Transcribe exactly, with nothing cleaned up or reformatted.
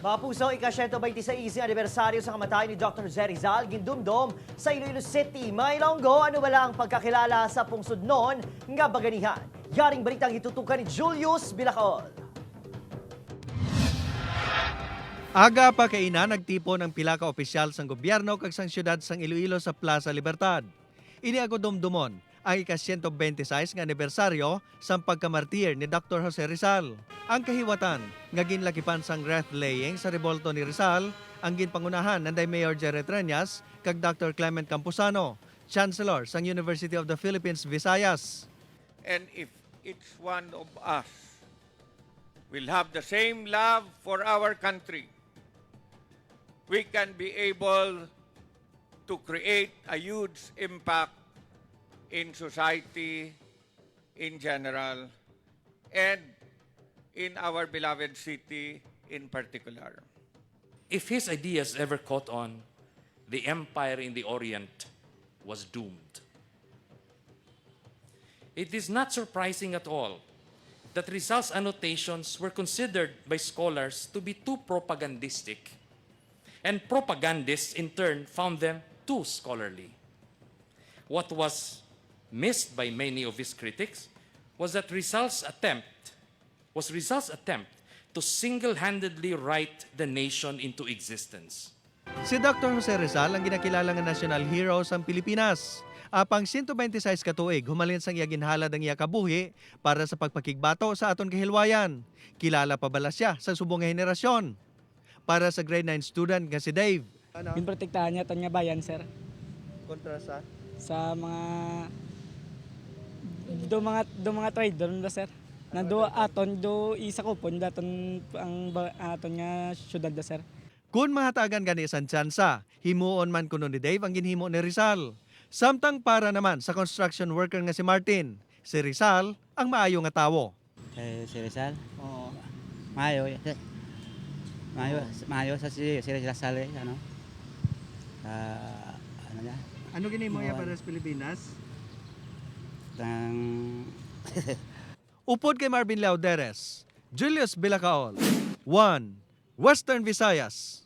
Mga puso, ika-siyento bente sais nga anibersaryo sa kamatayon ni Doktor Jose Rizal gindumdom sa Iloilo City. Mga Ilonggo, ano bala ang pagkakilala sa pungsod non nga baganihan? Yaring balitang gitutukan ni Julius Bilacol. Aga pa kaina, nagtipon ang pila ka opisyal sang gobyerno kag sang siyudad sang Iloilo sa Plaza Libertad. Ini agod dumdumon ang ika-siyento bente sais nga anibersaryo sang pagkamartir ni Doktor Jose Rizal. Ang kahiwatan nga ginlakipan sang wreath-laying sa rebulto ni Rizal ang ginpangunahan nanday Mayor Jerry Treñas kag Doktor Clement Camposano, Chancellor sang University of the Philippines Visayas. And if each one of us will have the same love for our country, we can be able to create a huge impact in society in general and in our beloved city in particular. If his ideas ever caught on, the empire in the Orient was doomed. It is not surprising at all that Rizal's annotations were considered by scholars to be too propagandistic, and propagandists in turn found them too scholarly. What was missed by many of his critics was that Rizal's attempt was Rizal's attempt to single-handedly write the nation into existence. Si Doktor Jose Rizal ang ginakilala nga national hero sang Pilipinas. Apang siyento bente sais ka tuig humalin sang iya ginhalad ang iya kabuhi para sa pagpakigbato sa aton kahilwayan. Kilala pa bala sia sa subong nga henerasyon? Para sa grade nine student nga si Dave, Ginprotektahan niya tan nga bayan, sir. Kontra sa? Sa mga do mga do mga traitor nila, sir. Na do aton do isakupon daton ang ba- aton nga syudad da, sir. Kun mahatagan gani sang tsansa, himuon man kuno ni Dave ang ginhimo ni Rizal. Samtang para naman sa construction worker nga si Martin, si Rizal ang maayo nga tawo. Kay si Rizal? Oo. Maayo. Maayo, maayo sa si, si Rizal eh, ano? Sa, ano niya? Ano gini mo Mga para sa Pilipinas? Tang Upod kay Marvin Lauderes, Julius Bilacaol, One, Western Visayas.